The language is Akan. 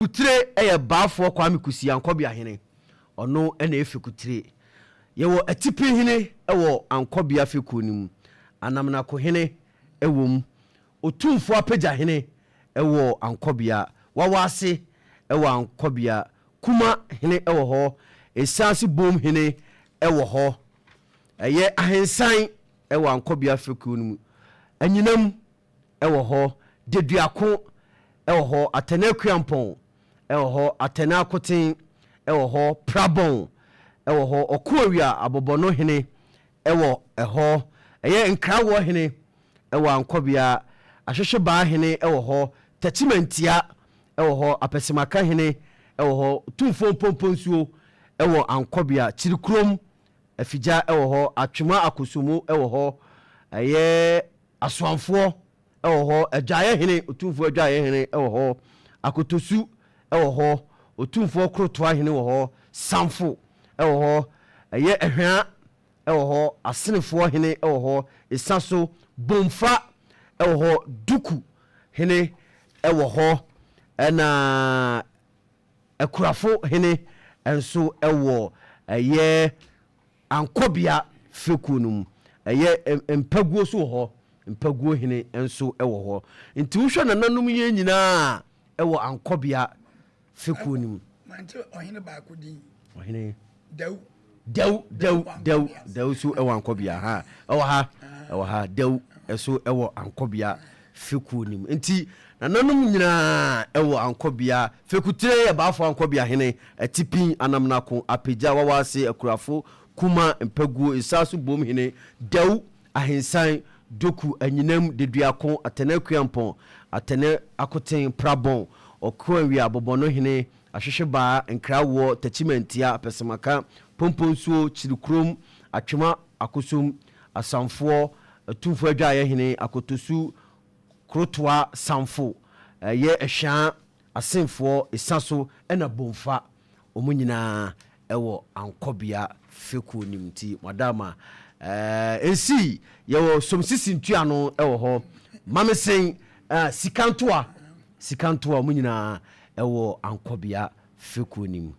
Kutire yɛ Baafoɔ Kwame Kusi Ankɔbea hene. Ɔno na ɛyɛ Fekutire. Yɛwɔ Atipi hene wɔ Ankɔbea fekuo no mu. Anamnako hene wɔ mu. Otumfoɔ Apagya hene wɔ Ankɔbea. Wawaase wɔ Ankɔbea. Kuma hene wɔ hɔ. Esaase Bom hene wɔ hɔ. Ɛyɛ Ahensan wɔ Ankɔbea fekuo no mu. Anyinam wɔ hɔ, Deduako wɔ hɔ, Atɛnɛ Akuampɔn wɔ hɔ, Atɛnɛ Akoten wɔ hɔ, Prabɔn wɔ hɔ, Ɔkoawia Abɔbɔno hene wɔ hɔ, ɛyɛ Nkrawoɔ hene wɔ Ankɔbea, Ahwehwebaa hene wɔ hɔ, Takyimantia wɔ hɔ, Apɛsemaka hene wɔ hɔ, Otumfoɔ Mpɔmpɔnsuo wɔ Ankɔbea, Kyirikurom Afigya wɔ hɔ, Atwema Akosomu wɔ hɔ, ɛyɛ Asoamfoɔ wɔ hɔ, Adwaeɛ hene, Otumfoɔ Adwaeɛ hene wɔ hɔ, Akotosu wɔ hɔ, Otumfoɔ Korotoa hene wɔ hɔ, Samfo wɔ hɔ, ɛyɛ Ɛhwea wɔ hɔ, Asenefoɔ hene wɔ hɔ, Esaso, Bomfa wɔ hɔ, Duku hene wɔ hɔ, ɛna Akurafo hene nso wɔ ɛyɛ Ankɔbea fekuo no mu. Ɛyɛ Mpaguo nso wɔ hɔ, Mpaguo hene nso wɔ hɔ. Nti wohwɛ nananom yi nyinaa wɔ Ankɔbea fekuo no mu. Mante ɔhene baako din. Ɔhene. Dawu. Dawu, Dawu, Dawu, Dawu nso wɔ Ankɔbea ha. Ɛwɔ ha, ɛwɔ ha. Dawu nso wɔ Ankɔbea fekuo no mu. Nti nananom nyinaa wɔ Ankɔbea. Fekutire yɛ Baafo Ankɔbea hene, Atipin, Anamnako, Apagya, Wawase, Akurafo, Kuma, Mpaguo, Esaaso Bom hene, Dawu, Ahensan, Doku, Anyinam, Deduako, Atɛnɛ Akuampɔn, Atɛnɛ Akoten, Prabɔn, Ɔkoawia, Bɔbɔno hene, Ahwehwebaa, Nkrawoɔ, Takyimantia, Apɛsɛmaka, Pomponsuo, Kyirikurom, Atwema Akosom, Asamfoɔ, Atumfoɔ Adwaeɛ hene, Akotosu, Krotoa, Samfo, ɛyɛ Ɛhwaa, Asenfoɔ, Esaso ɛna Bomfa, wɔn nyinaa ɛwɔ Ankɔbea fekuo no mu. Nti Madama ɛɛ nsii yɛwɔ Somsisi ntuano ɛwɔ hɔ, Mamesen, ɛɛ Sikantoa, Sikantoa, wɔn nyinaa ɛwɔ Ankɔbea fekuo no mu.